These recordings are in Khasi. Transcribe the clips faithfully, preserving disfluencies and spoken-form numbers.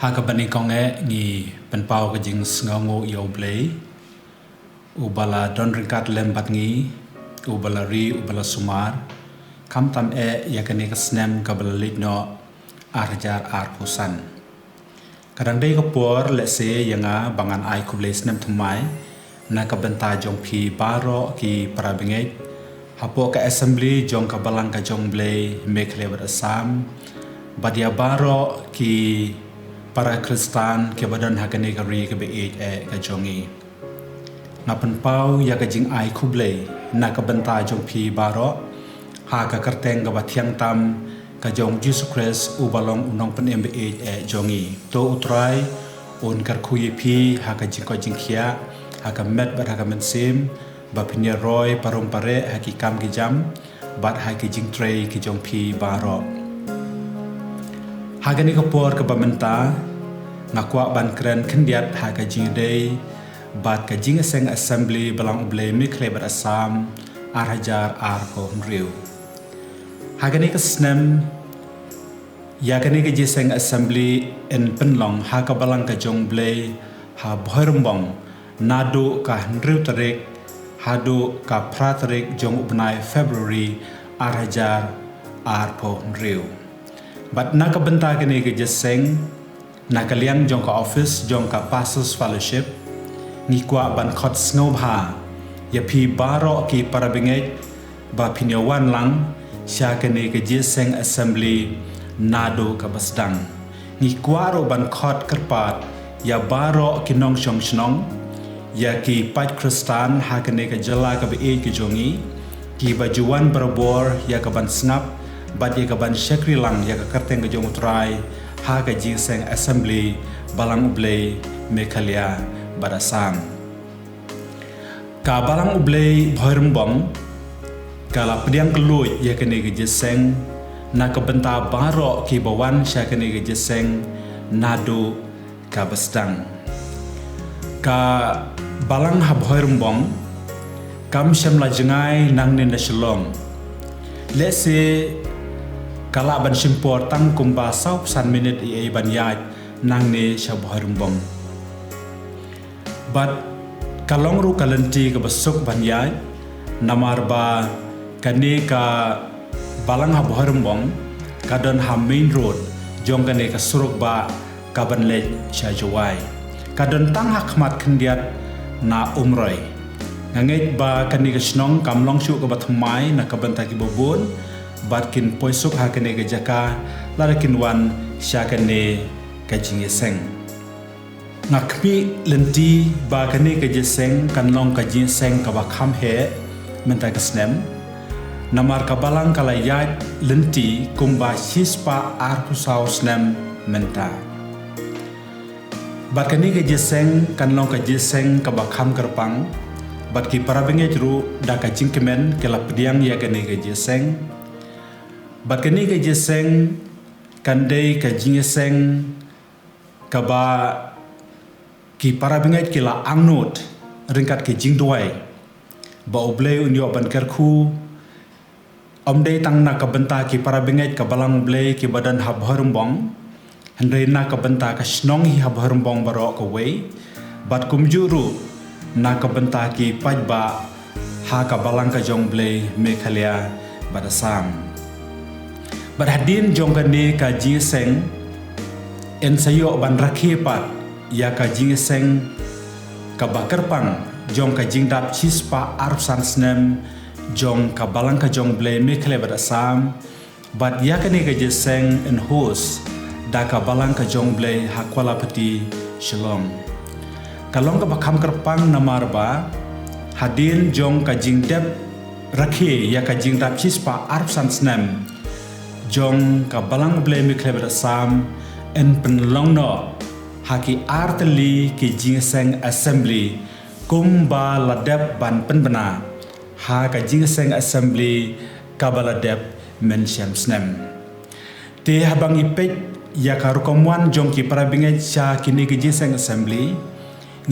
Ha kaba nyngkong eh ngi pynpaw ka jingsngewnguh ïa U Blei, uba la don ryngkat lem bad ngi, uba la ri, uba la sumar, khamtam eh ïa kane ka snem kaba la leit noh, ar hajar arphew san. Ka dang dei ka por lehse ïa nga ba ngan ai khublei snem thymmai na ka bynta jong phi baroh ki para bangeit hapoh ka assembly jong ka Balang ka jong U Blei Meghalaya bad Assam, bad ïa baroh ki para Khristan kiba don ha kane ka ri kaba ïeit eh ka jong ngi. Nga pynpaw ïa ka jingai khublei na ka bynta jong phi baroh ha ka kyrteng kaba thiang tam ka jong U Jisu Khrist uba long U Nongpynim ba ïeit eh jong ngi. To U Trai un kyrkhu ïa phi ha ka jingkoit jingkhiah, ha ka met bad ha ka mynsiem, ba phin ïa roi parum pareh ha ki kam ki jam bad ha ki jingtrei ki jong phi baroh. Ha kane ka por kaba mynta nga kwah ban kren khyndiat ha ka jingïadei bad ka jingïaseng assembly Balang U Blei Meghalaya bad Assam ar hajar arphew hynriew. Ha kane ka snem, ïa kane ka jingïaseng assembly yn pynlong ha ka Balang ka jong U Blei ha Bhoirymbong naduh ka hynriew tarik haduh ka phra tarik jong u bnai February ar hajar arphew hynriew. Bad na ka bynta kane ka jingïaseng, na ka liang jong ka office jong ka Pastors Fellowship, ngi kwah ban khot sngewbha ïa phi baroh ki para bangeit ba phin ïa wan lang sha kane ka jingïaseng assembly naduh kaba sdang. Ngi kwah ruh ban khot kyrpad ïa baroh ki nongshong shnong, ïa ki paid Khristan ha kane ka jylla kaba ïeit ka jong ngi, kiba ju wan barabor ïa ka ban sngap bad ïa ka ban shakri lang ïa ka kyrteng ka jong U Trai ha ka jingïaseng assembly Balang U Blei Meghalaya bad Assam. Ka Balang U Blei Bhoirymbong ka la pdiang kylluid ïa kane ka jingïaseng na ka bynta baroh kiba wan sha kane ka jingïaseng naduh kaba sdang. Ka Balang ha Bhoirymbong kam shym la jngai nangne na Shillong. Lehse ka lah ban shim por tang kumba sawphew san minit ïa ban ïaid nangne sha Bhoirymbong. Bad ka long ruh ka lynti kaba suk ban ïaid, namar ba kane ka Balang ha Bhoirymbong ka don ha main road jong kane ka surok ba ka ban leit sha Jowai. Ka don tang ha khmat khyndiat na Umroi. Nga ngeit ba kane ka shnong kam long shuh kaba thymmai na ka bynta kiba bun, bad kin poi suk ha kane ka jaka lada kin wan sha kane ka jingïaseng. Nga khmih lynti ba kane ka jingïaseng kan long ka jingïaseng kaba kham heh mynta ka snem. Namar ka Balang ka la ïaid lynti kumba shispah arphew saw snem mynta. Bad kane ka jingïaseng kan long ka jingïaseng kaba kham kyrpang. Bad ki para bangeit ruh da ka jingkmen ki la pdiang ïa kane ka jingïaseng. Bad kane ka jingïaseng kan dei ka jingïaseng kaba ki para bangeit ki la angnud ryngkat ki jingduwai ba U Blei un ïoh ban kyrkhu, ym dei tang na ka bynta ki para bangeit ka Balang U Blei kiba don ha Bhoirymbong, hynrei na ka bynta ka shnong hi ha Bhoirymbong baroh kawei, bad kumjuh ruh na ka bynta ki paidbah ha ka Balang ka jong U Blei Meghalaya bad Assam. Bad hadien jong kane ka jingïaseng, yn sa ïoh ban rakhe pat ïa ka jingïaseng kaba kyrpang jong ka jingdap shispah arphew san snem jong ka Balang ka jong U Blei Meghalaya bad Assam, bad ïa kane ka jingïaseng yn host da ka Balang ka jong U Blei ha Kuala Pati, Shillong. Ka long kaba kham kyrpang namar ba hadien jong ka jingdep rakhe ïa ka jingdap shispah arphew san snem jong ka Balang U Blei Meghalaya bad Assam, yn pynlong noh ha ki artylli ki jingïaseng assembly kumba la dep ban pynbna ha ka jingïaseng assembly kaba la dep mynshem snem. Te haba ngi peit ïa ka rukom wan jong ki para bangeit sha kine ki jingïaseng assembly,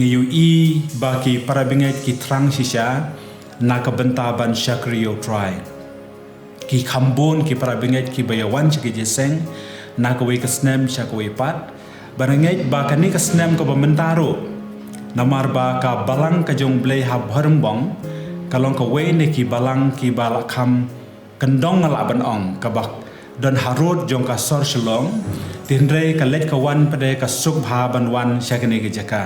ngi ïohi ba ki para bangeit ki thrang shisha na ka bynta ban shakri ïa U Trai. Ki kham bun ki para bangeit kiba ïa wan sha ki jingïaseng na kawei ka snem sha kawei pat, Ba nga ngeit ba kane ka snem kaba mynta ruh, namar ba ka balang ka jong U Blei ha Bhoirymbong ka long kawei na ki balang kiba la kham kyndong, nga lah ban ong, kaba don harud jong ka sor Shillong, hynrei ka leit ka wan pat de ka suk bha ban wan sha kane ka jaka.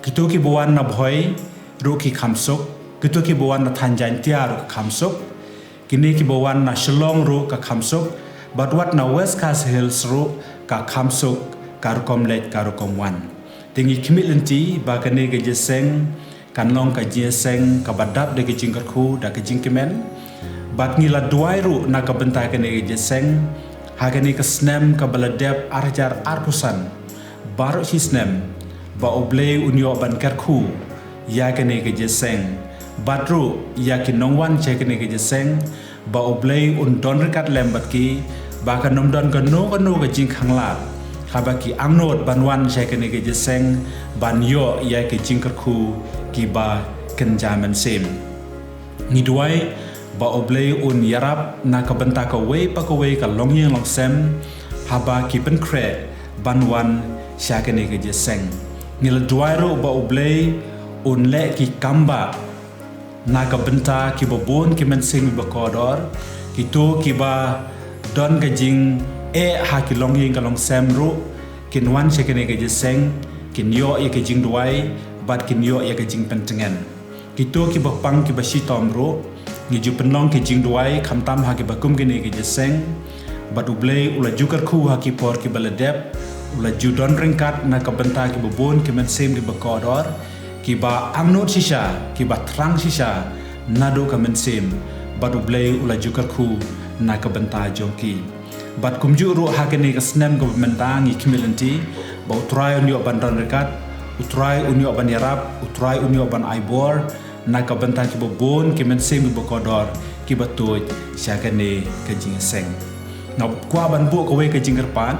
Kito kiba wan na Bhoi ruh ki kham suk, kito kiba wan na thaiñ Jaintia ruh ka kham suk, kine kiba wan na Shillong ruh ka kham suk, bad wat na West Khasi Hills ruh ka kham suk ka rukom leit ka rukom wan. Te ngi khmih lynti ba kane ka jingïaseng kan long ka jingïaseng kaba dap da ka jingkyrkhu, da ka jingkmen. Bad ngi la duwai ruh na ka bynta kane ka jingïaseng ha kane ka snem kaba la dep ar hajar arphew san, baroh shi snem, ba U Blei un ïoh ban kyrkhu ïa kane ka jingïaseng, bad ruh ïa ki nongwan sha kane ka jingïaseng, ba U Blei un don ryngkat lem bad ki, ba kan ym don kano kano ka jingkhanglad haba ki angnud ban wan sha kane ka jingïaseng ban ïoh ïa ki jingkyrkhu kiba kynja mynsiem. Ngi duwai ba U Blei un ïarap na ka bynta kawei pa kawei ka longïing longsem haba ki pynkhreh ban wan sha kane ka jingïaseng. Ngi la duwai ruh ba U Blei un leh ki kambah na ka bynta kiba bun ki mynsiem kiba kordor, kito kiba don ka jingeh ha ki longïing ka longsem ruh kin wan sha kane ka jingïaseng, kin ïoh ïa ka jingduwai bad kin ïoh ïa ka jingpyntngen. Kito kiba pang kiba shitom ruh, ngi ju pynlong ki jingduwai khamtam ha kiba kum kine ki jingïaseng, bad U Blei u la ju kyrkhu ha ki por kiba la dep, u la ju don ryngkat na ka bynta kiba bun ki mynsiem kiba kordor, kiba angnud shisha, kiba thrang shisha naduh ka mynsiem, bad U Blei u la ju kyrkhu na ka bynta jong ki. Bad kumjuh ruh ha kane ka snem kaba mynta ngi khmih lynti ba U Trai un ïoh ban don ryngkat, U Trai un ïoh ban ïarap, U Trai un ïoh ban ai bor na ka bynta kiba bun ki mynsiem kiba kordor kiba tuid sha kane ka jingïaseng. Nga kwah ban buh kawei ka jingkyrpad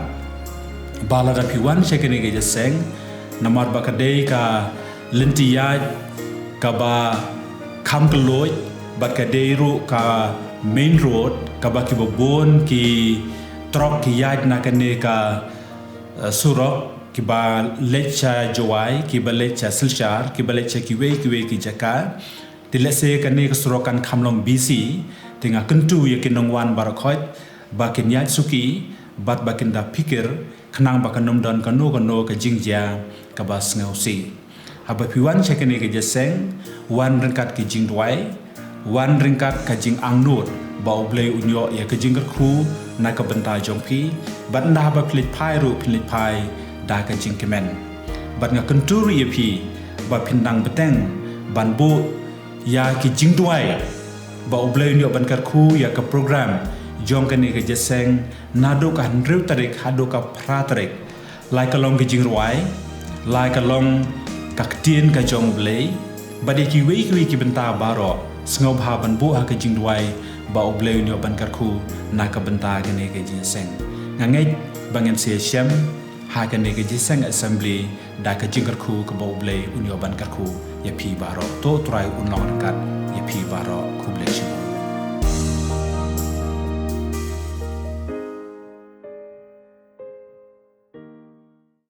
ba lada phi wan sha kane ka jingïaseng, namar ba ka dei ka lynti ïaid kaba kham kylluid, bad ka dei ruh ka main road kaba kiba bun ki trok ki ïaid na kane ka, eh, surok, kiba leit sha Jowai, kiba leit sha Silchar, kiba leit sha kiwei kiwei ki jaka. Te lehse kane ka surok kan kham long busy, te nga kyntu ïa ki nongwan baroh khoit ba kin ïaid suki, bad ba kin da phikir, khnang ba kan ym don kano kano ka jingjia kaba sngewsih. Haba phi wan sha kane ka jingïaseng, wan ryngkat ki jingduwai, wan ryngkat ka jingangnud ba U Blei un ïoh ïa ka jingkyrkhu na ka bynta jong phi, bad ynda haba phi leit phai ruh phin leit phai da ka jingkmen. Bad nga kyntu ruh ïa phi ba phin dang bteng ban buh ïa ki jingduwai ba U Blei un ïoh ban kyrkhu ïa ka program jong kane ka jingïaseng naduh ka hynriew tarik haduh ka phra tarik. Lai ka long ka jingrwai, lai ka long ka ktien ka jong U Blei, bad ïa kiwei kiwei ki bynta baroh, sngewbha ban buh ha ka jingduwai ba U Blei un ïoh ban kyrkhu na ka bynta kane ka jingïaseng. Nga ngeit ba ngin sa ïashem ha kane ka jingïaseng assembly da ka jingkyrkhu kaba U Blei un ïoh ban kyrkhu ïa phi baroh. To U Trai un long ryngkat ïa phi baroh. Khublei shibun.